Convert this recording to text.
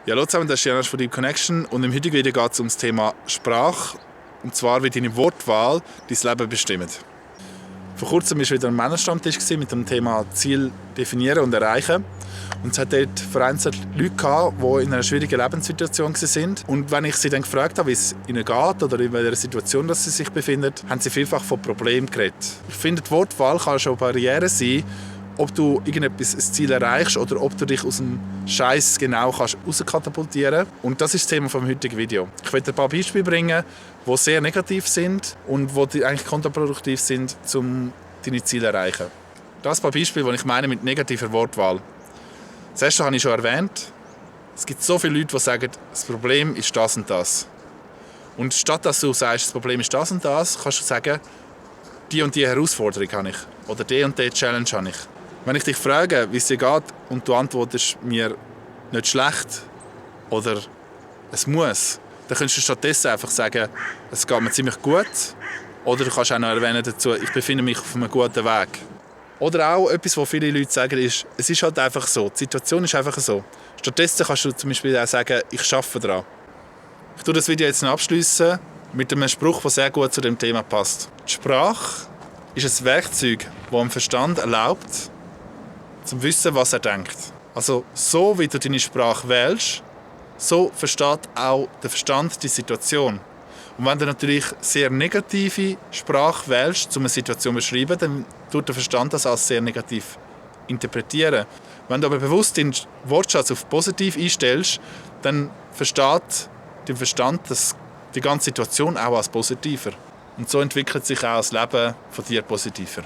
Ja, hallo zusammen, das ist Janusz von Deep Connection und im heutigen Video geht es um das Thema Sprache. Und zwar, wie deine Wortwahl dein Leben bestimmt. Vor kurzem war wieder ein Männerstammtisch mit dem Thema Ziel definieren und erreichen. Und es hat dort vereinzelt Leute gehabt, die in einer schwierigen Lebenssituation waren. Und wenn ich sie dann gefragt habe, wie es ihnen geht oder in welcher Situation sie sich befinden, haben sie vielfach von Problemen geredet. Ich finde, die Wortwahl kann schon eine Barriere sein, ob du ein Ziel erreichst oder ob du dich aus dem Scheiß genau rauskatapultieren kannst. Und das ist das Thema vom heutigen Video. Ich werde ein paar Beispiele bringen, die sehr negativ sind und die eigentlich kontraproduktiv sind, um deine Ziele zu erreichen. Das ein paar Beispiele, die ich meine mit negativer Wortwahl. Das erste habe ich schon erwähnt. Es gibt so viele Leute, die sagen, das Problem ist das und das. Und statt dass du sagst, das Problem ist das und das, kannst du sagen, die und die Herausforderung habe ich. Oder die und die Challenge habe ich. Wenn ich dich frage, wie es dir geht und du antwortest mir nicht schlecht oder es muss, dann kannst du stattdessen einfach sagen, es geht mir ziemlich gut. Oder du kannst auch noch erwähnen dazu, ich befinde mich auf einem guten Weg. Oder auch etwas, was viele Leute sagen, ist, es ist halt einfach so, die Situation ist einfach so. Stattdessen kannst du zum Beispiel auch sagen, ich arbeite daran. Ich tue das Video jetzt noch abschliessen mit einem Spruch, der sehr gut zu dem Thema passt. Die Sprache ist ein Werkzeug, das dem Verstand erlaubt, zu wissen, was er denkt. Also so wie du deine Sprache wählst, so versteht auch der Verstand die Situation. Und wenn du natürlich sehr negative Sprache wählst, um eine Situation zu beschreiben, dann tut der Verstand das als sehr negativ interpretieren. Wenn du aber bewusst den Wortschatz auf positiv einstellst, dann versteht der Verstand die ganze Situation auch als positiver. Und so entwickelt sich auch das Leben von dir positiver.